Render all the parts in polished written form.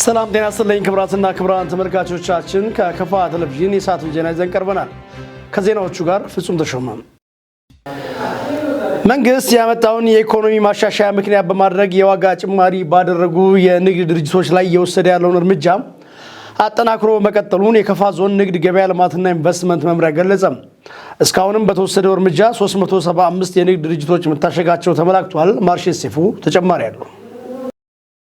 ሰላም ጤና ይስጥልኝ ክቡራትና ክቡራን ተመልካቾቻችን፣ ከከፋ ቴሌቪዥን የሰዓቱን ዜና ይዘን ቀርበናል። ከዜናዎቹ ጋር ፍጹም ተሾመ። መንግስት ያመጣውን የኢኮኖሚ ማሻሻያ ምክንያት በማድረግ የዋጋ ጭማሪ ባደረጉ የንግድ ድርጅቶች ላይ እየወሰደ ያለውን እርምጃ አጠናክሮ መቀጠሉን የከፋ ዞን ንግድ ገበያ ልማትና ኢንቨስትመንት መምሪያ ገለጸ። እስካሁንም በተወሰደው እርምጃ 375 የንግድ ድርጅቶች መታሸጋቸው ተመላክቷል። ማርሼ ሴፉ ተጨማሪ አለው።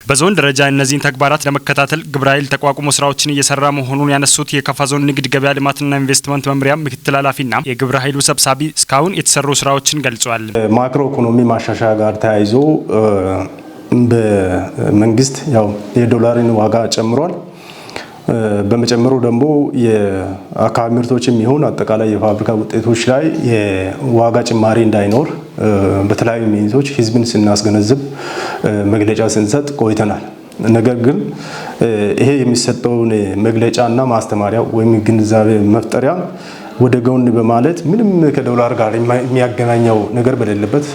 በዞን ደረጃ እነዚህን ተግባራት ለመከታተል ግብረ ኃይል ተቋቁሞ ስራዎችን እየሰራ መሆኑን ያነሱት የከፋ ዞን ንግድ ገበያ ልማትና ኢንቨስትመንት መምሪያ ምክትል ኃላፊና የግብረ ኃይሉ ሰብሳቢ እስካሁን የተሰሩ ስራዎችን ገልጿል። ማክሮ ኢኮኖሚ ማሻሻያ ጋር ተያይዞ በመንግስት ያው የዶላርን ዋጋ ጨምሯል። በመጨመሩ ደግሞ የአካባቢ ምርቶች የሚሆን አጠቃላይ የፋብሪካ ውጤቶች ላይ የዋጋ ጭማሪ እንዳይኖር በተለያዩ means ኦች ህዝብን ስናስገነዝብ፣ መግለጫ ስንሰጥ ቆይተናል። ነገር ግን ይሄ የሚሰጠውን መግለጫና ማስተማሪያ ወይም ግንዛቤ መፍጠሪያ ወደ ጎን በማለት ምንም ከዶላር ጋር የሚያገናኘው ነገር በሌለበት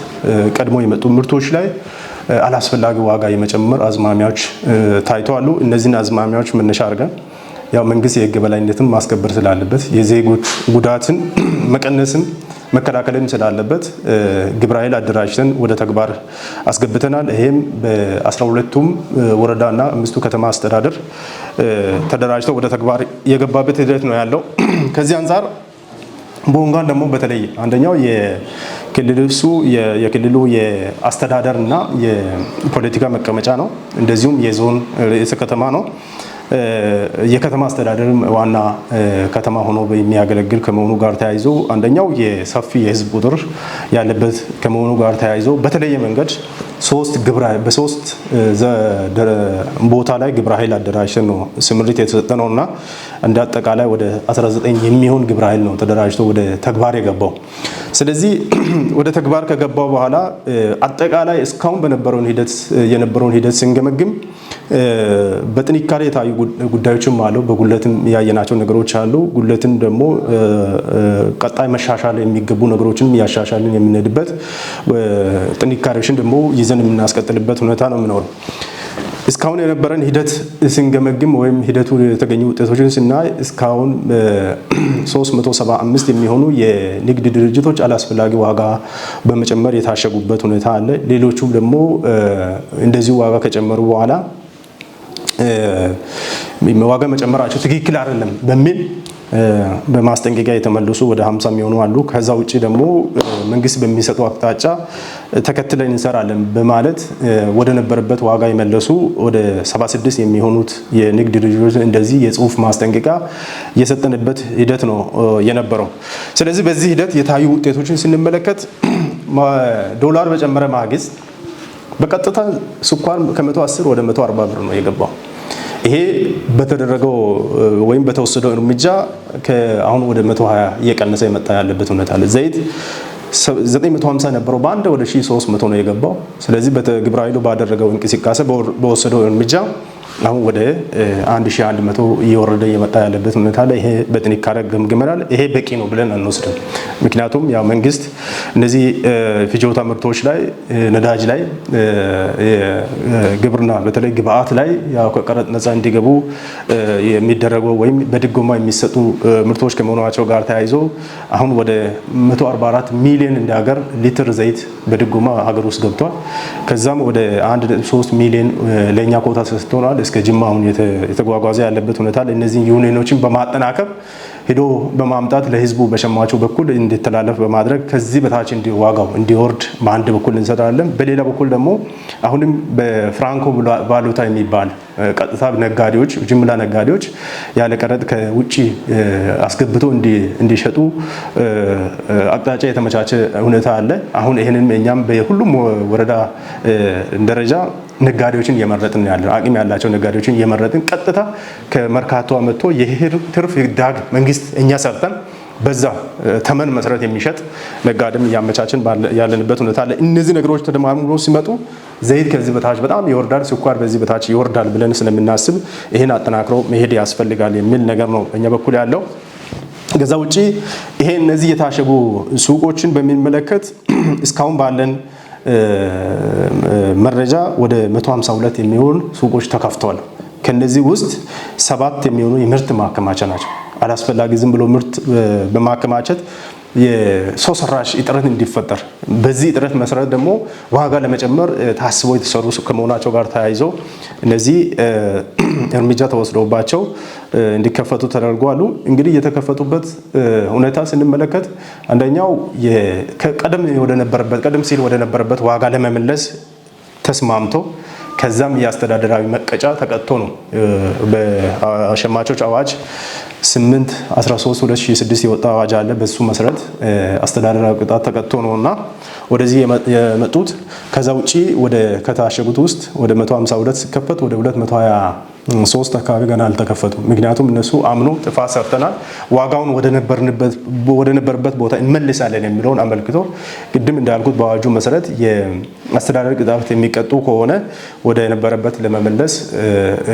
ቀድሞ የመጡ ምርቶች ላይ አላስፈላጊ ዋጋ የመጨመር አዝማሚያዎች ታይተዋል። እነዚህን አዝማሚያዎች መነሻ አድርገን ያው መንግስት የህግ የበላይነትን ማስከበር ስላለበት፣ የዜጎች ጉዳትን መቀነስም መከላከልም ስላለበት ግብረ ኃይል አደራጅተን ወደ ተግባር አስገብተናል። ይሄም በ12ቱም ወረዳና አምስቱ ከተማ አስተዳደር ተደራጅተው ወደ ተግባር የገባበት ሂደት ነው ያለው። ከዚህ አንጻር ቦንጋን ደግሞ በተለይ አንደኛው የክልሉ የአስተዳደር እና የፖለቲካ መቀመጫ ነው። እንደዚሁም የዞን ርዕሰ ከተማ ነው። የከተማ አስተዳደርም ዋና ከተማ ሆኖ የሚያገለግል ከመሆኑ ጋር ተያይዞ፣ አንደኛው የሰፊ የህዝብ ቁጥር ያለበት ከመሆኑ ጋር ተያይዞ በተለየ መንገድ ሶስት ግብረ በሶስት ቦታ ላይ ግብረ ኃይል አደራጅተን ነው ስምሪት የተሰጠ ነው እና እንደ አጠቃላይ ወደ 19 የሚሆን ግብረ ኃይል ነው ተደራጅቶ ወደ ተግባር የገባው። ስለዚህ ወደ ተግባር ከገባው በኋላ አጠቃላይ እስካሁን በነበረውን ሂደት የነበረውን ሂደት ስንገመግም በጥንካሬ የታዩ ጉዳዮችም አሉ፣ በጉድለትም ያየናቸው ነገሮች አሉ። ጉድለትም ደግሞ ቀጣይ መሻሻል የሚገቡ ነገሮችን እያሻሻልን የምንሄድበት፣ ጥንካሬዎችን ደግሞ ይዘን የምናስቀጥልበት ሁኔታ ነው የሚኖረው። እስካሁን የነበረን ሂደት ስንገመግም ወይም ሂደቱ የተገኙ ውጤቶችን ስናይ እስካሁን 375 የሚሆኑ የንግድ ድርጅቶች አላስፈላጊ ዋጋ በመጨመር የታሸጉበት ሁኔታ አለ። ሌሎቹ ደግሞ እንደዚሁ ዋጋ ከጨመሩ በኋላ ዋጋ መጨመራቸው ትክክል አይደለም በሚል በማስጠንቀቂያ የተመለሱ ወደ 50 የሚሆኑ አሉ። ከዛ ውጭ ደግሞ መንግስት በሚሰጠው አቅጣጫ ተከትለን እንሰራለን በማለት ወደ ነበረበት ዋጋ የመለሱ ወደ 76 የሚሆኑት የንግድ ድርጅቶች እንደዚህ የጽሁፍ ማስጠንቀቂያ የሰጠንበት ሂደት ነው የነበረው። ስለዚህ በዚህ ሂደት የታዩ ውጤቶችን ስንመለከት ዶላር በጨመረ ማግስት በቀጥታ ስኳር ከ110 ወደ 140 ብር ነው የገባው። ይሄ በተደረገው ወይም በተወሰደው እርምጃ አሁን ወደ 120 እየቀነሰ የመጣ ያለበት ሁኔታ አለ። ዘይት 950 ነበረው፣ በአንድ ወደ 1300 ነው የገባው። ስለዚህ በግብረ ኃይሉ ባደረገው እንቅስቃሴ፣ በወሰደው እርምጃ አሁን ወደ 1100 እየወረደ እየመጣ ያለበት ሁኔታ አለ። ይሄ በጥንካሬ ገምግመናል። ይሄ በቂ ነው ብለን አንወስድም። ምክንያቱም ያው መንግስት እነዚህ ፍጆታ ምርቶች ላይ፣ ነዳጅ ላይ፣ ግብርና በተለይ ግብአት ላይ ያው ከቀረጥ ነፃ እንዲገቡ የሚደረገው ወይም በድጎማ የሚሰጡ ምርቶች ከመሆናቸው ጋር ተያይዞ አሁን ወደ 144 ሚሊዮን እንደ ሀገር ሊትር ዘይት በድጎማ ሀገር ውስጥ ገብቷል። ከዛም ወደ 1.3 ሚሊዮን ለእኛ ኮታ ተሰጥቶናል። እስከ ጅማ አሁን የተጓጓዘ ያለበት ሁኔታ፣ እነዚህን ዩኒየኖችን በማጠናከር ሄዶ በማምጣት ለህዝቡ በሸማቹ በኩል እንዲተላለፍ በማድረግ ከዚህ በታች ዋጋው እንዲወርድ በአንድ በኩል እንሰራለን። በሌላ በኩል ደግሞ አሁንም በፍራንኮ ቫሉታ የሚባል ቀጥታ ነጋዴዎች፣ ጅምላ ነጋዴዎች ያለ ቀረጥ ከውጭ አስገብቶ እንዲሸጡ አቅጣጫ የተመቻቸ ሁኔታ አለ። አሁን ይህንን እኛም በሁሉም ወረዳ ደረጃ ነጋዴዎችን እየመረጥን ያለን፣ አቅም ያላቸው ነጋዴዎችን እየመረጥን ቀጥታ ከመርካቶ መጥቶ ይህ ትርፍ ዳግ መንግስት እኛ ሰርተን በዛ ተመን መሰረት የሚሸጥ ነጋዴም እያመቻችን ያለንበት ሁኔታ አለ። እነዚህ ነገሮች ተደማምሮ ሲመጡ ዘይት ከዚህ በታች በጣም ይወርዳል፣ ስኳር በዚህ በታች ይወርዳል ብለን ስለምናስብ ይህን አጠናክሮ መሄድ ያስፈልጋል የሚል ነገር ነው በእኛ በኩል ያለው። ከዛ ውጪ ይሄ እነዚህ የታሸጉ ሱቆችን በሚመለከት እስካሁን ባለን መረጃ ወደ 152 የሚሆን ሱቆች ተከፍተዋል። ከነዚህ ውስጥ 7 የሚሆኑ የምርት ማከማቻ ናቸው። አላስፈላጊ ዝም ብሎ ምርት በማከማቸት የሰው ሰራሽ እጥረት እንዲፈጠር፣ በዚህ እጥረት መሰረት ደግሞ ዋጋ ለመጨመር ታስቦ የተሰሩ ከመሆናቸው ጋር ተያይዞ እነዚህ እርምጃ ተወስዶባቸው እንዲከፈቱ ተደርጓሉ። እንግዲህ የተከፈቱበት ሁኔታ ስንመለከት አንደኛው ቀደም ሲል ወደ ነበረበት ዋጋ ለመመለስ ተስማምቶ ከዛም የአስተዳደራዊ መቀጫ ተቀጥቶ ነው። በሸማቾች አዋጅ 8/13/2006 የወጣ አዋጅ አለ። በሱ መሰረት አስተዳደራዊ ቅጣት ተቀጥቶ ነውና ወደዚህ የመጡት። ከዛ ውጪ ወደ ከታሸጉት ውስጥ ወደ 152 ሲከፈት ወደ 223 አካባቢ ገና አልተከፈቱም። ምክንያቱም እነሱ አምኖ ጥፋት ሰርተናል፣ ዋጋውን ወደ ነበረበት ቦታ እንመልሳለን የሚለውን አመልክቶ፣ ቅድም እንዳልኩት በአዋጁ መሰረት የአስተዳደር ቅጣት የሚቀጡ ከሆነ ወደ ነበረበት ለመመለስ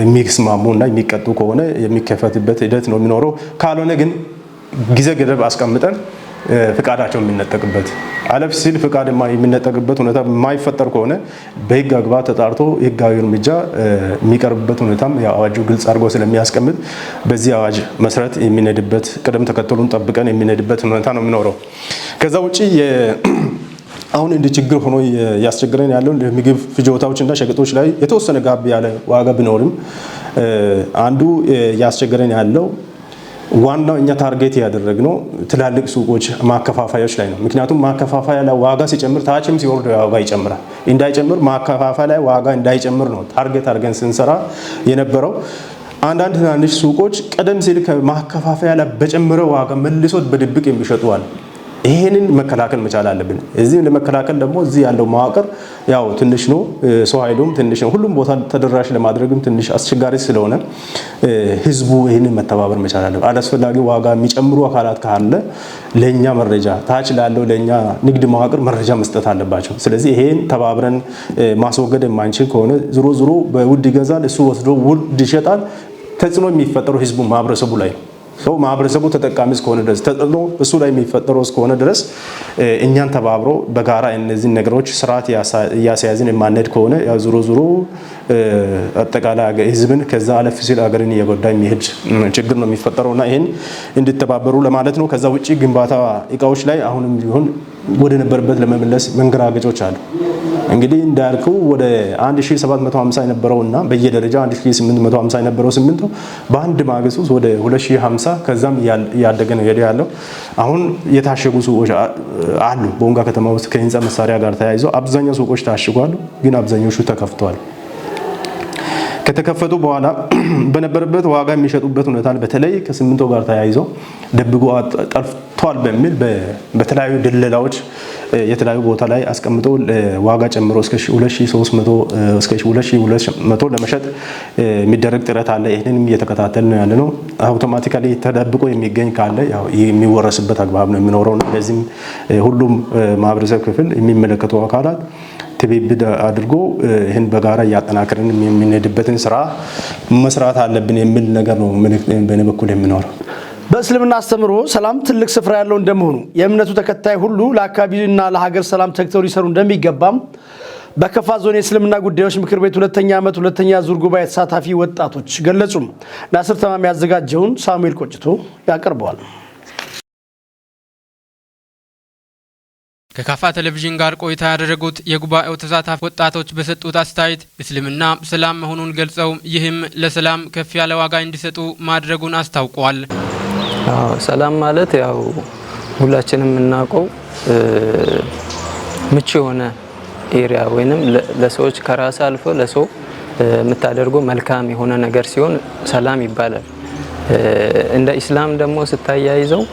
የሚስማሙ እና የሚቀጡ ከሆነ የሚከፈትበት ሂደት ነው የሚኖረው። ካልሆነ ግን ጊዜ ገደብ አስቀምጠን ፍቃዳቸው የሚነጠቅበት፣ አለፍ ሲል ፍቃድ የሚነጠቅበት ሁኔታ የማይፈጠር ከሆነ በህግ አግባብ ተጣርቶ ህጋዊ እርምጃ የሚቀርብበት ሁኔታም አዋጁ ግልጽ አድርጎ ስለሚያስቀምጥ በዚህ አዋጅ መሰረት የሚነድበት፣ ቅደም ተከተሉን ጠብቀን የሚነድበት ሁኔታ ነው የሚኖረው። ከዛ ውጪ አሁን እንደ ችግር ሆኖ ያስቸግረን ያለው ምግብ ፍጆታዎች እና ሸቀጦች ላይ የተወሰነ ጋብ ያለ ዋጋ ቢኖርም አንዱ ያስቸግረን ያለው ዋናው እኛ target ያደረግነው ትላልቅ ሱቆች ማከፋፈያዎች ላይ ነው። ምክንያቱም ማከፋፈያ ላይ ዋጋ ሲጨምር ታችም ሲወርድ ዋጋ ይጨምራል። እንዳይጨምር፣ ማከፋፈያ ላይ ዋጋ እንዳይጨምር ነው target አድርገን ስንሰራ የነበረው። አንዳንድ ትናንሽ ሱቆች ቀደም ሲል ከማከፋፈያ ላይ በጨመረ ዋጋ መልሶ በድብቅ የሚሸጡ አሉ። ይሄንን መከላከል መቻል አለብን። እዚህ ለመከላከል ደግሞ እዚህ ያለው መዋቅር ያው ትንሽ ነው፣ ሰው ኃይሉም ትንሽ ነው። ሁሉም ቦታ ተደራሽ ለማድረግም ትንሽ አስቸጋሪ ስለሆነ ህዝቡ ይህንን መተባበር መቻል አለብን። አላስፈላጊ ዋጋ የሚጨምሩ አካላት ካለ ለኛ መረጃ፣ ታች ላለው ለኛ ንግድ መዋቅር መረጃ መስጠት አለባቸው። ስለዚህ ይሄን ተባብረን ማስወገድ የማንችል ከሆነ ዞሮ ዞሮ በውድ ይገዛል፣ እሱ ወስዶ ውድ ይሸጣል። ተጽዕኖ የሚፈጠረው ህዝቡ ማህበረሰቡ ላይ ነው። ሰው ማህበረሰቡ ተጠቃሚ እስከሆነ ድረስ፣ ተጽዕኖ እሱ ላይ የሚፈጠረው እስከሆነ ድረስ እኛን ተባብሮ በጋራ እነዚህን ነገሮች ስርዓት እያስያዝን የማንሄድ ከሆነ ያው ዞሮ ዞሮ አጠቃላይ ህዝብን ከዛ አለፍ ሲል ሀገርን እየጎዳ የሚሄድ ችግር ነው የሚፈጠረው እና ይህን እንዲተባበሩ ለማለት ነው። ከዛ ውጭ ግንባታ እቃዎች ላይ አሁንም ቢሆን ወደ ነበረበት ለመመለስ መንገራገጮች አሉ። እንግዲህ እንዳልከው ወደ 1750 የነበረው እና በየደረጃ 1850 የነበረው ሲሚንቶ በአንድ ማግስት ውስጥ ወደ 2050 ከዛም እያደገ ነው ሄደ ያለው። አሁን የታሸጉ ሱቆች አሉ። ቦንጋ ከተማ ውስጥ ከህንፃ መሳሪያ ጋር ተያይዞ አብዛኛው ሱቆች ታሽጓሉ፣ ግን አብዛኞቹ ተከፍተዋል። ከተከፈቱ በኋላ በነበረበት ዋጋ የሚሸጡበት ሁኔታ፣ በተለይ ከሲሚንቶ ጋር ተያይዞ ደብቆ ጠፍቷል በሚል በተለያዩ ድለላዎች የተለያዩ ቦታ ላይ አስቀምጦ ዋጋ ጨምሮ እስከ 2300፣ እስከ 2200 ለመሸጥ የሚደረግ ጥረት አለ። ይህንንም እየተከታተልን ነው ያለነው። Automatically ተደብቆ የሚገኝ ካለ ያው የሚወረስበት አግባብ ነው የሚኖረው። ለዚህም ሁሉም ማህበረሰብ ክፍል፣ የሚመለከቱ አካላት ትብብር አድርጎ ይህን በጋራ እያጠናከርን የምንሄድበትን ስራ መስራት አለብን የሚል ነገር ነው በእኔ በኩል የሚኖረው። በእስልምና አስተምህሮ ሰላም ትልቅ ስፍራ ያለው እንደመሆኑ የእምነቱ ተከታይ ሁሉ ለአካባቢና ለሀገር ሰላም ተግተው ሊሰሩ እንደሚገባም በከፋ ዞን የእስልምና ጉዳዮች ምክር ቤት ሁለተኛ ዓመት ሁለተኛ ዙር ጉባኤ ተሳታፊ ወጣቶች ገለጹ። ናስር ተማም ያዘጋጀውን ሳሙኤል ቆጭቶ ያቀርበዋል። ከካፋ ቴሌቪዥን ጋር ቆይታ ያደረጉት የጉባኤው ተሳታፊ ወጣቶች በሰጡት አስተያየት እስልምና ሰላም መሆኑን ገልጸው ይህም ለሰላም ከፍ ያለ ዋጋ እንዲሰጡ ማድረጉን አስታውቀዋል። ሰላም ማለት ያው ሁላችንም የምናውቀው ምቹ የሆነ area ወይንም ለሰዎች ከራስ አልፎ ለሰው የምታደርገው መልካም የሆነ ነገር ሲሆን ሰላም ይባላል። እንደ ኢስላም ደግሞ ስታያይዘው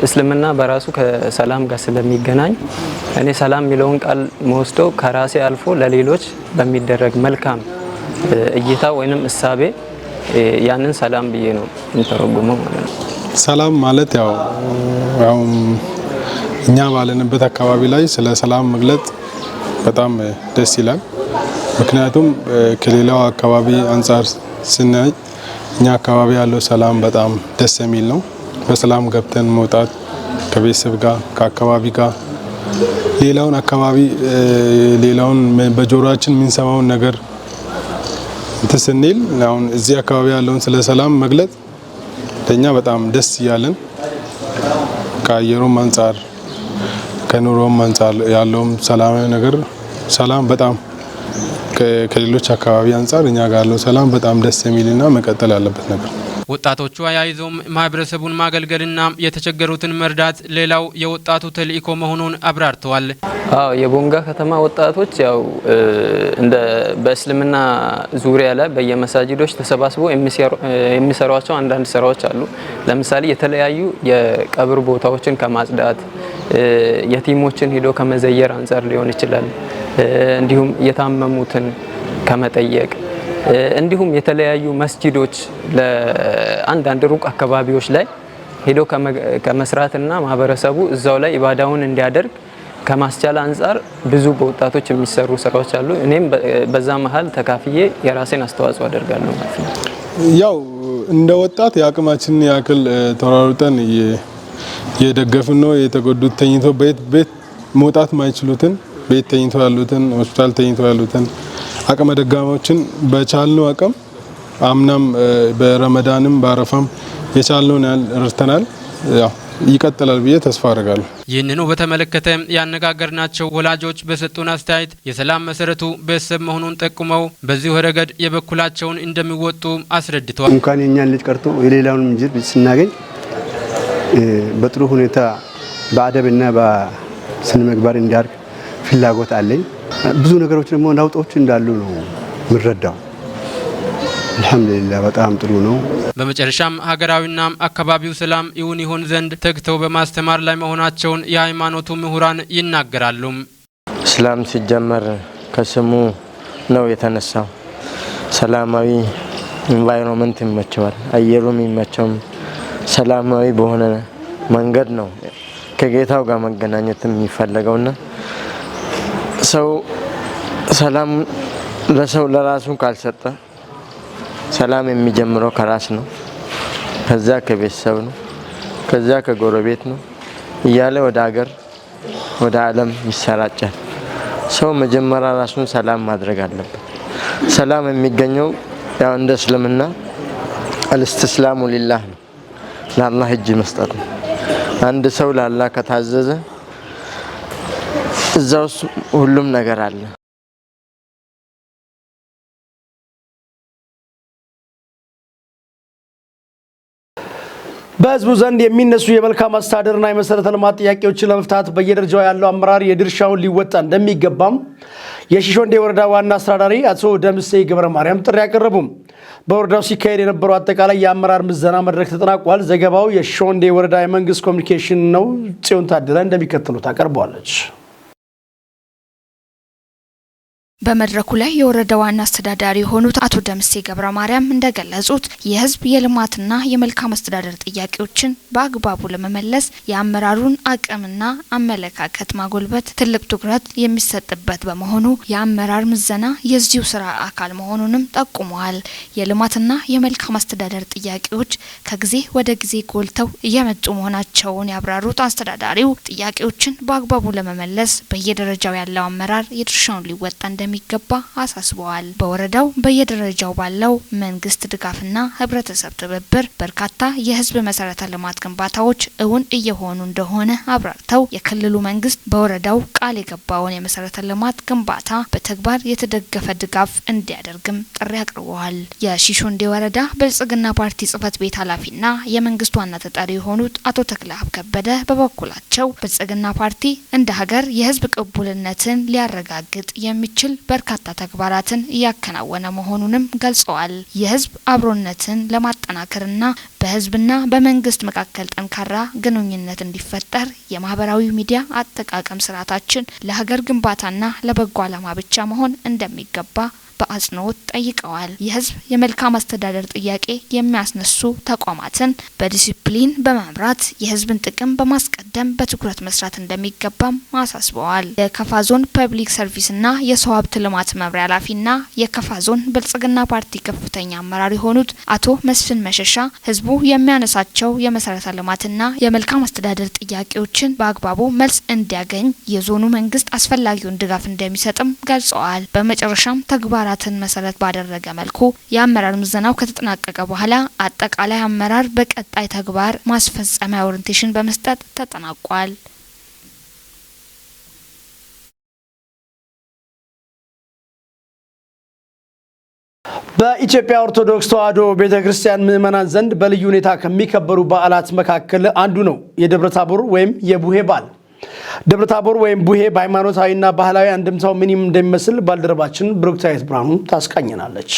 እስልምና በራሱ ከሰላም ጋር ስለሚገናኝ እኔ ሰላም የሚለውን ቃል መወስደው ከራሴ አልፎ ለሌሎች በሚደረግ መልካም እይታ ወይንም እሳቤ ያንን ሰላም ብዬ ነው የምተረጉመው ማለት ነው። ሰላም ማለት ያው እኛ ባለንበት አካባቢ ላይ ስለ ሰላም መግለጽ በጣም ደስ ይላል። ምክንያቱም ከሌላው አካባቢ አንጻር ስናይ እኛ አካባቢ ያለው ሰላም በጣም ደስ የሚል ነው። በሰላም ገብተን መውጣት ከቤተሰብ ጋር፣ ከአካባቢ ጋር፣ ሌላውን አካባቢ ሌላውን በጆሮአችን የምንሰማውን ነገር እንትን ስንል አሁን እዚህ አካባቢ ያለውን ስለ ሰላም መግለጽ ለኛ በጣም ደስ እያለን ከአየሩም አንጻር ከኑሮም አንጻር ያለውም ሰላማዊ ነገር ሰላም በጣም ከሌሎች አካባቢ አንጻር እኛ ጋር ያለው ሰላም በጣም ደስ የሚልና መቀጠል ያለበት ነገር። ወጣቶቹ አያይዘውም ማህበረሰቡን ማገልገልና የተቸገሩትን መርዳት ሌላው የወጣቱ ተልእኮ መሆኑን አብራርተዋል። አዎ፣ የቦንጋ ከተማ ወጣቶች ያው እንደ በእስልምና ዙሪያ ላይ በየመሳጅዶች ተሰባስበው የሚሰሯቸው አንዳንድ ስራዎች አሉ። ለምሳሌ የተለያዩ የቀብር ቦታዎችን ከማጽዳት፣ የቲሞችን ሄዶ ከመዘየር አንጻር ሊሆን ይችላል። እንዲሁም የታመሙትን ከመጠየቅ፣ እንዲሁም የተለያዩ መስጂዶች ለአንዳንድ ሩቅ አካባቢዎች ላይ ሄዶ ከመስራትና ማህበረሰቡ እዛው ላይ ኢባዳውን እንዲያደርግ ከማስቻል አንጻር ብዙ በወጣቶች የሚሰሩ ስራዎች አሉ። እኔም በዛ መሀል ተካፍዬ የራሴን አስተዋጽኦ አደርጋለሁ ማለት ነው። ያው እንደ ወጣት የአቅማችንን ያክል ተሯሩጠን እየደገፍን ነው። የተጎዱት ተኝቶ ቤት መውጣት ማይችሉትን፣ ቤት ተኝቶ ያሉትን፣ ሆስፒታል ተኝቶ ያሉትን አቅመ ደካሞችን በቻልነው አቅም አምናም በረመዳንም በአረፋም የቻልነውን ያህል ረድተናል። ያው ይቀጥላል ብዬ ተስፋ አደርጋለሁ። ይህንኑ በተመለከተ ያነጋገርናቸው ወላጆች በሰጡን አስተያየት የሰላም መሰረቱ ቤተሰብ መሆኑን ጠቁመው በዚሁ ረገድ የበኩላቸውን እንደሚወጡ አስረድተዋል። እንኳን የኛን ልጅ ቀርቶ የሌላውን ልጅ ስናገኝ በጥሩ ሁኔታ በአደብና በስነ ምግባር እንዲያድግ ፍላጎት አለኝ። ብዙ ነገሮች ደግሞ ለውጦች እንዳሉ ነው የምረዳው። አልሐምዱሊላህ በጣም ጥሩ ነው። በመጨረሻም ሀገራዊና አካባቢው ሰላም እውን ይሆን ዘንድ ተግተው በማስተማር ላይ መሆናቸውን የሃይማኖቱ ምሁራን ይናገራሉ። እስላም ሲጀመር ከስሙ ነው የተነሳው። ሰላማዊ environment ይመቸዋል፣ አየሩም ይመቸውም ሰላማዊ በሆነ መንገድ ነው ከጌታው ጋር መገናኘት የሚፈለገውና ሰው ሰላም ለሰው ለራሱ ካልሰጠ፣ ሰላም የሚጀምረው ከራስ ነው፣ ከዛ ከቤተሰብ ነው፣ ከዛ ከጎረቤት ነው እያለ ወደ ሀገር ወደ ዓለም ይሰራጫል። ሰው መጀመሪያ ራሱን ሰላም ማድረግ አለበት። ሰላም የሚገኘው ያው እንደ እስልምና الاستسلام لله ነው፣ ለአላህ እጅ መስጠት ነው። አንድ ሰው ለአላህ ከታዘዘ እዛ ውስጥ ሁሉም ነገር አለ። በህዝቡ ዘንድ የሚነሱ የመልካም አስተዳደርና የመሰረተ ልማት ጥያቄዎችን ለመፍታት በየደረጃው ያለው አመራር የድርሻውን ሊወጣ እንደሚገባም የሺሾንዴ ወረዳ ዋና አስተዳዳሪ አቶ ደምሴ ገብረ ማርያም ጥሪ አቀረቡ። በወረዳው ሲካሄድ የነበረው አጠቃላይ የአመራር ምዘና መድረክ ተጠናቋል። ዘገባው የሺሾንዴ ወረዳ የመንግስት ኮሚኒኬሽን ነው። ጽዮን ታደለ እንደሚከተሉት ታቀርበዋለች። በመድረኩ ላይ የወረዳ ዋና አስተዳዳሪ የሆኑት አቶ ደምሴ ገብረ ማርያም እንደገለጹት የህዝብ የልማትና የመልካም አስተዳደር ጥያቄዎችን በአግባቡ ለመመለስ የአመራሩን አቅምና አመለካከት ማጎልበት ትልቅ ትኩረት የሚሰጥበት በመሆኑ የአመራር ምዘና የዚሁ ስራ አካል መሆኑንም ጠቁመዋል። የልማትና የመልካም አስተዳደር ጥያቄዎች ከጊዜ ወደ ጊዜ ጎልተው እየመጡ መሆናቸውን ያብራሩት አስተዳዳሪው ጥያቄዎችን በአግባቡ ለመመለስ በየደረጃው ያለው አመራር የድርሻውን ሊወጣ እንደሚገባ አሳስበዋል። በወረዳው በየደረጃው ባለው መንግስት ድጋፍና ህብረተሰብ ትብብር በርካታ የህዝብ መሰረተ ልማት ግንባታዎች እውን እየሆኑ እንደሆነ አብራርተው የክልሉ መንግስት በወረዳው ቃል የገባውን የመሰረተ ልማት ግንባታ በተግባር የተደገፈ ድጋፍ እንዲያደርግም ጥሪ አቅርበዋል። የሺሾንዴ ወረዳ ብልጽግና ፓርቲ ጽህፈት ቤት ኃላፊና የመንግስት ዋና ተጠሪ የሆኑት አቶ ተክለአብ ከበደ በበኩላቸው ብልጽግና ፓርቲ እንደ ሀገር የህዝብ ቅቡልነትን ሊያረጋግጥ የሚችል በርካታ ተግባራትን እያከናወነ መሆኑንም ገልጸዋል። የህዝብ አብሮነትን ለማጠናከርና በህዝብና በመንግስት መካከል ጠንካራ ግንኙነት እንዲፈጠር የማህበራዊ ሚዲያ አጠቃቀም ስርዓታችን ለሀገር ግንባታና ለበጎ ዓላማ ብቻ መሆን እንደሚገባ በአጽንኦት ጠይቀዋል። የህዝብ የመልካም አስተዳደር ጥያቄ የሚያስነሱ ተቋማትን በዲሲፕሊን በመምራት የህዝብን ጥቅም በማስቀደም በትኩረት መስራት እንደሚገባም አሳስበዋል። የከፋ ዞን ፐብሊክ ሰርቪስና የሰው ሀብት ልማት መምሪያ ኃላፊና የከፋ ዞን ብልጽግና ፓርቲ ከፍተኛ አመራር የሆኑት አቶ መስፍን መሸሻ ህዝቡ የሚያነሳቸው የመሰረተ ልማትና የመልካም አስተዳደር ጥያቄዎችን በአግባቡ መልስ እንዲያገኝ የዞኑ መንግስት አስፈላጊውን ድጋፍ እንደሚሰጥም ገልጸዋል። በመጨረሻም ተግባራዊ ተግባራትን መሰረት ባደረገ መልኩ የአመራር ምዘናው ከተጠናቀቀ በኋላ አጠቃላይ አመራር በቀጣይ ተግባር ማስፈጸሚያ orientation በመስጠት ተጠናቋል። በኢትዮጵያ ኦርቶዶክስ ተዋሕዶ ቤተክርስቲያን ምዕመናን ዘንድ በልዩ ሁኔታ ከሚከበሩ በዓላት መካከል አንዱ ነው የደብረ ታቦር ወይም የቡሄ በዓል። ደብረ ታቦር ወይም ቡሄ በሃይማኖታዊና ባህላዊ አንድምታው ምን እንደሚመስል ባልደረባችን ብሩክታዊት ብርሃኑ ታስቃኘናለች።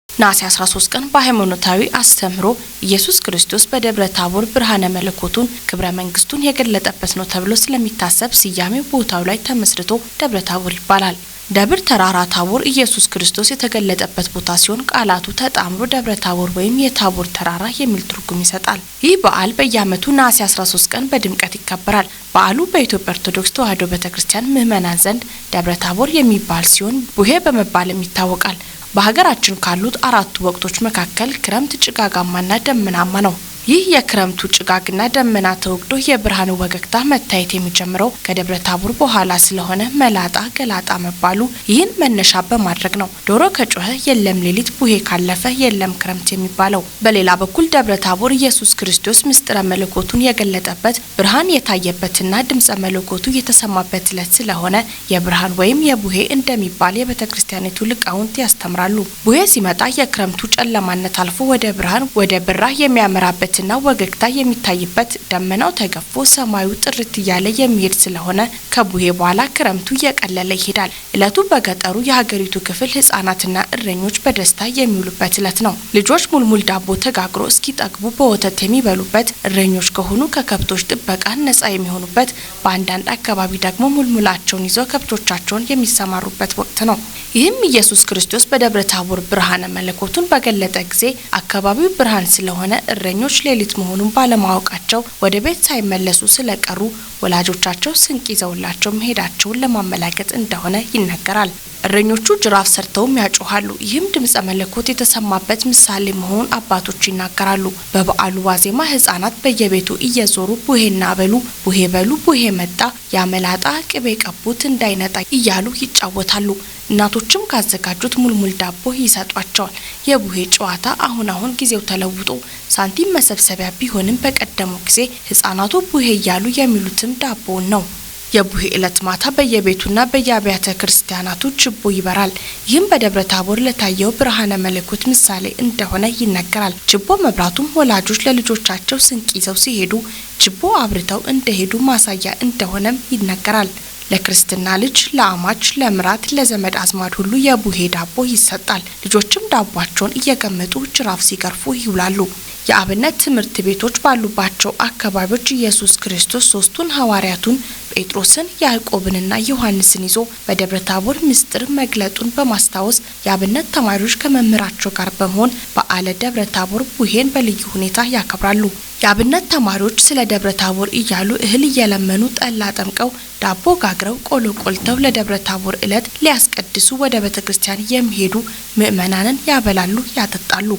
ነሐሴ 13 ቀን በሃይማኖታዊ አስተምህሮ ኢየሱስ ክርስቶስ በደብረ ታቦር ብርሃነ መለኮቱን ክብረ መንግስቱን የገለጠበት ነው ተብሎ ስለሚታሰብ ስያሜው ቦታው ላይ ተመስርቶ ደብረ ታቦር ይባላል። ደብር ተራራ ታቦር ኢየሱስ ክርስቶስ የተገለጠበት ቦታ ሲሆን ቃላቱ ተጣምሮ ደብረ ታቦር ወይም የታቦር ተራራ የሚል ትርጉም ይሰጣል። ይህ በዓል በየዓመቱ ነሐሴ 13 ቀን በድምቀት ይከበራል። በዓሉ በኢትዮጵያ ኦርቶዶክስ ተዋሕዶ ቤተክርስቲያን ምዕመናን ዘንድ ደብረ ታቦር የሚባል ሲሆን ቡሄ በመባልም ይታወቃል። በሀገራችን ካሉት አራቱ ወቅቶች መካከል ክረምት ጭጋጋማና ደመናማ ነው። ይህ የክረምቱ ጭጋግና ደመና ተወግዶ የብርሃን ወገግታ መታየት የሚጀምረው ከደብረ ታቦር በኋላ ስለሆነ መላጣ ገላጣ መባሉ ይህን መነሻ በማድረግ ነው። ዶሮ ከጮኸ የለም ሌሊት፣ ቡሄ ካለፈ የለም ክረምት የሚባለው። በሌላ በኩል ደብረ ታቦር ኢየሱስ ክርስቶስ ምስጢረ መለኮቱን የገለጠበት፣ ብርሃን የታየበትና ድምፀ መለኮቱ የተሰማበት ዕለት ስለሆነ የብርሃን ወይም የቡሄ እንደሚባል የቤተ ክርስቲያኒቱ ሊቃውንት ያስተምራሉ። ቡሄ ሲመጣ የክረምቱ ጨለማነት አልፎ ወደ ብርሃን ወደ ብራ የሚያመራበት ና ወገግታ የሚታይበት፣ ደመናው ተገፎ ሰማዩ ጥርት እያለ የሚሄድ ስለሆነ ከቡሄ በኋላ ክረምቱ እየቀለለ ይሄዳል። እለቱ በገጠሩ የሀገሪቱ ክፍል ህጻናትና እረኞች በደስታ የሚውሉበት እለት ነው። ልጆች ሙልሙል ዳቦ ተጋግሮ እስኪጠግቡ በወተት የሚበሉበት፣ እረኞች ከሆኑ ከከብቶች ጥበቃ ነጻ የሚሆኑበት፣ በአንዳንድ አካባቢ ደግሞ ሙልሙላቸውን ይዘው ከብቶቻቸውን የሚሰማሩበት ወቅት ነው። ይህም ኢየሱስ ክርስቶስ በደብረ ታቦር ብርሃነ መለኮቱን በገለጠ ጊዜ አካባቢው ብርሃን ስለሆነ እረኞች ሌሊት መሆኑን ባለማወቃቸው ወደ ቤት ሳይመለሱ ስለቀሩ ወላጆቻቸው ስንቅ ይዘውላቸው መሄዳቸውን ለማመላከት እንደሆነ ይነገራል። እረኞቹ ጅራፍ ሰርተውም ያጮሃሉ። ይህም ድምፀ መለኮት የተሰማበት ምሳሌ መሆኑን አባቶች ይናገራሉ። በበዓሉ ዋዜማ ህጻናት በየቤቱ እየዞሩ ቡሄና በሉ፣ ቡሄ በሉ፣ ቡሄ መጣ፣ ያመላጣ ቅቤ ቀቡት እንዳይነጣ እያሉ ይጫወታሉ። እናቶችም ካዘጋጁት ሙልሙል ዳቦ ይሰጧቸዋል። የቡሄ ጨዋታ አሁን አሁን ጊዜው ተለውጦ ሳንቲም መሰብሰቢያ ቢሆንም በቀደመው ጊዜ ህጻናቱ ቡሄ እያሉ የሚሉትም ዳቦውን ነው። የቡሄ ዕለት ማታ በየቤቱና በየአብያተ ክርስቲያናቱ ችቦ ይበራል። ይህም በደብረ ታቦር ለታየው ብርሃነ መለኮት ምሳሌ እንደሆነ ይነገራል። ችቦ መብራቱም ወላጆች ለልጆቻቸው ስንቅ ይዘው ሲሄዱ ችቦ አብርተው እንደሄዱ ማሳያ እንደሆነም ይነገራል። ለክርስትና ልጅ፣ ለአማች፣ ለምራት፣ ለዘመድ አዝማድ ሁሉ የቡሄ ዳቦ ይሰጣል። ልጆችም ዳቧቸውን እየገመጡ ጅራፍ ሲገርፉ ይውላሉ። የአብነት ትምህርት ቤቶች ባሉባቸው አካባቢዎች ኢየሱስ ክርስቶስ ሶስቱን ሐዋርያቱን ጴጥሮስን፣ ያዕቆብንና ዮሐንስን ይዞ በደብረ ታቦር ምስጢር መግለጡን በማስታወስ የአብነት ተማሪዎች ከመምህራቸው ጋር በመሆን በዓለ ደብረ ታቦር ቡሄን በልዩ ሁኔታ ያከብራሉ። የአብነት ተማሪዎች ስለ ደብረ ታቦር እያሉ እህል እየለመኑ ጠላ ጠምቀው፣ ዳቦ ጋግረው፣ ቆሎ ቆልተው ለደብረ ታቦር ዕለት ሊያስቀድሱ ወደ ቤተ ክርስቲያን የሚሄዱ ምዕመናንን ያበላሉ፣ ያጠጣሉ።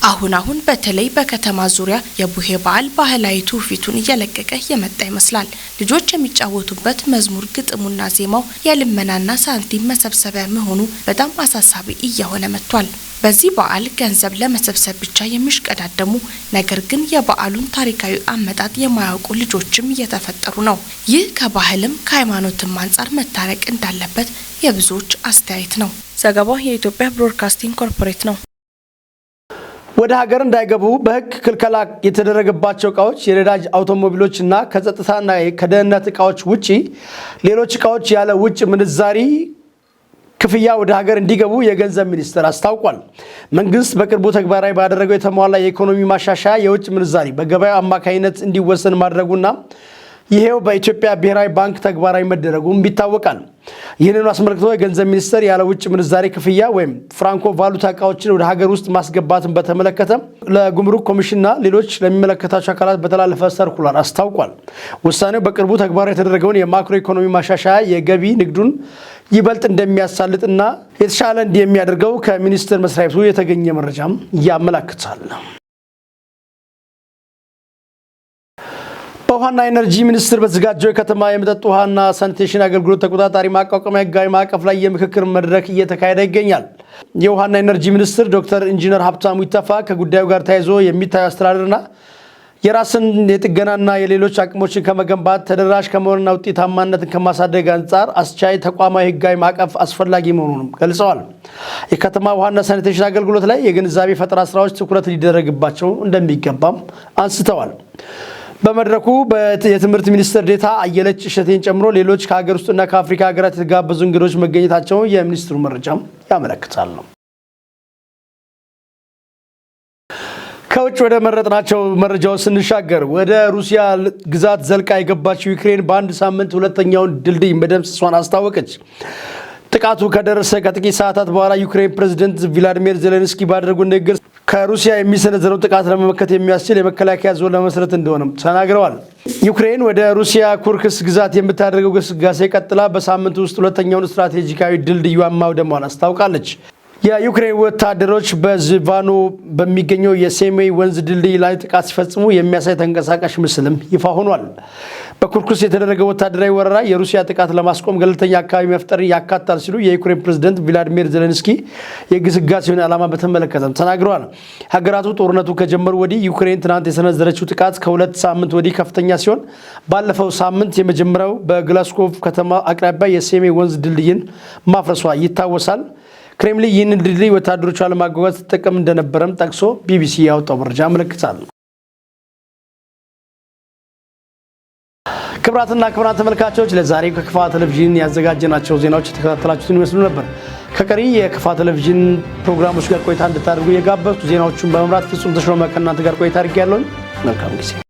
አሁን አሁን በተለይ በከተማ ዙሪያ የቡሄ በዓል ባህላዊ ትውፊቱን እየለቀቀ የመጣ ይመስላል። ልጆች የሚጫወቱበት መዝሙር፣ ግጥሙና ዜማው የልመናና ሳንቲም መሰብሰቢያ መሆኑ በጣም አሳሳቢ እየሆነ መጥቷል። በዚህ በዓል ገንዘብ ለመሰብሰብ ብቻ የሚሽቀዳደሙ፣ ነገር ግን የበዓሉን ታሪካዊ አመጣጥ የማያውቁ ልጆችም እየተፈጠሩ ነው። ይህ ከባህልም ከሃይማኖትም አንጻር መታረቅ እንዳለበት የብዙዎች አስተያየት ነው። ዘገባው የኢትዮጵያ ብሮድካስቲንግ ኮርፖሬት ነው። ወደ ሀገር እንዳይገቡ በሕግ ክልከላ የተደረገባቸው እቃዎች፣ የነዳጅ አውቶሞቢሎች እና ከጸጥታና ከደህንነት እቃዎች ውጪ ሌሎች እቃዎች ያለ ውጭ ምንዛሪ ክፍያ ወደ ሀገር እንዲገቡ የገንዘብ ሚኒስቴር አስታውቋል። መንግስት በቅርቡ ተግባራዊ ባደረገው የተሟላ የኢኮኖሚ ማሻሻያ የውጭ ምንዛሪ በገበያው አማካኝነት እንዲወሰን ማድረጉና ይሄው በኢትዮጵያ ብሔራዊ ባንክ ተግባራዊ መደረጉም ይታወቃል። ይህንኑ አስመልክቶ የገንዘብ ሚኒስቴር ያለ ውጭ ምንዛሬ ክፍያ ወይም ፍራንኮ ቫሉታ እቃዎችን ወደ ሀገር ውስጥ ማስገባትን በተመለከተ ለጉምሩክ ኮሚሽንና ሌሎች ለሚመለከታቸው አካላት በተላለፈ ሰርኩላር አስታውቋል። ውሳኔው በቅርቡ ተግባራዊ የተደረገውን የማክሮ ኢኮኖሚ ማሻሻያ የገቢ ንግዱን ይበልጥ እንደሚያሳልጥና የተሻለ እንደሚያደርገው ከሚኒስቴር መስሪያ ቤቱ የተገኘ መረጃም ያመላክታል። በውሃ በውሃና ኤነርጂ ሚኒስቴር በተዘጋጀው የከተማ የመጠጥ ውሃና ሳኒቴሽን አገልግሎት ተቆጣጣሪ ማቋቋሚያ ህጋዊ ማዕቀፍ ላይ የምክክር መድረክ እየተካሄደ ይገኛል። የውሃና ኤነርጂ ሚኒስትር ዶክተር ኢንጂነር ሀብታሙ ኢተፋ ከጉዳዩ ጋር ተያይዞ የሚታዩ አስተዳደርና የራስን የጥገናና የሌሎች አቅሞችን ከመገንባት፣ ተደራሽ ከመሆንና ውጤታማነትን ከማሳደግ አንጻር አስቻይ ተቋማዊ ህጋዊ ማዕቀፍ አስፈላጊ መሆኑንም ገልጸዋል። የከተማ ውሃና ሳኒቴሽን አገልግሎት ላይ የግንዛቤ ፈጠራ ስራዎች ትኩረት ሊደረግባቸው እንደሚገባም አንስተዋል። በመድረኩ የትምህርት ሚኒስትር ዴኤታ አየለች እሸቴን ጨምሮ ሌሎች ከሀገር ውስጥና ከአፍሪካ ሀገራት የተጋበዙ እንግዶች መገኘታቸውን የሚኒስትሩ መረጃም ያመለክታል ነው። ከውጭ ወደ መረጥናቸው መረጃዎች ስንሻገር፣ ወደ ሩሲያ ግዛት ዘልቃ የገባችው ዩክሬን በአንድ ሳምንት ሁለተኛውን ድልድይ መደምሰሷን አስታወቀች። ጥቃቱ ከደረሰ ከጥቂት ሰዓታት በኋላ ዩክሬን ፕሬዝደንት ቪላዲሚር ዜሌንስኪ ባደረጉት ንግግር ከሩሲያ የሚሰነዘረው ጥቃት ለመመከት የሚያስችል የመከላከያ ዞን ለመመስረት እንደሆነም ተናግረዋል። ዩክሬን ወደ ሩሲያ ኩርስክ ግዛት የምታደርገው ግስጋሴ ቀጥላ በሳምንቱ ውስጥ ሁለተኛውን ስትራቴጂካዊ ድልድዩን ማውደሟን አስታውቃለች። የዩክሬን ወታደሮች በዝቫኖ በሚገኘው የሴሜይ ወንዝ ድልድይ ላይ ጥቃት ሲፈጽሙ የሚያሳይ ተንቀሳቃሽ ምስልም ይፋ ሆኗል። በኩርስክ የተደረገው ወታደራዊ ወረራ የሩሲያ ጥቃት ለማስቆም ገለልተኛ አካባቢ መፍጠርን ያካትታል ሲሉ የዩክሬን ፕሬዝደንት ቪላዲሚር ዜሌንስኪ የግስጋሴውን ዓላማ በተመለከተም ተናግረዋል። ሀገራቱ ጦርነቱ ከጀመሩ ወዲህ ዩክሬን ትናንት የሰነዘረችው ጥቃት ከ2 ሳምንት ወዲህ ከፍተኛ ሲሆን፣ ባለፈው ሳምንት የመጀመሪያው በግላስኮቭ ከተማ አቅራቢያ የሴሜ ወንዝ ድልድይን ማፍረሷ ይታወሳል። ክሬምሊን ይህንን ድልድይ ወታደሮቿ ለማጓጓዝ ትጠቀም እንደነበረም ጠቅሶ ቢቢሲ ያወጣው መረጃ ያመለክታል። ክቡራትና ክቡራን ተመልካቾች፣ ለዛሬ ከክፋ ቴሌቪዥን ያዘጋጀናቸው ዜናዎች የተከታተላችሁትን ይመስሉ ነበር። ከቀሪ የክፋ ቴሌቪዥን ፕሮግራሞች ጋር ቆይታ እንድታደርጉ እየጋበዝኩ፣ ዜናዎቹን በመምራት ፍጹም ተሾመ ከእናንተ ጋር ቆይታ አድርጌያለሁኝ። መልካም ጊዜ።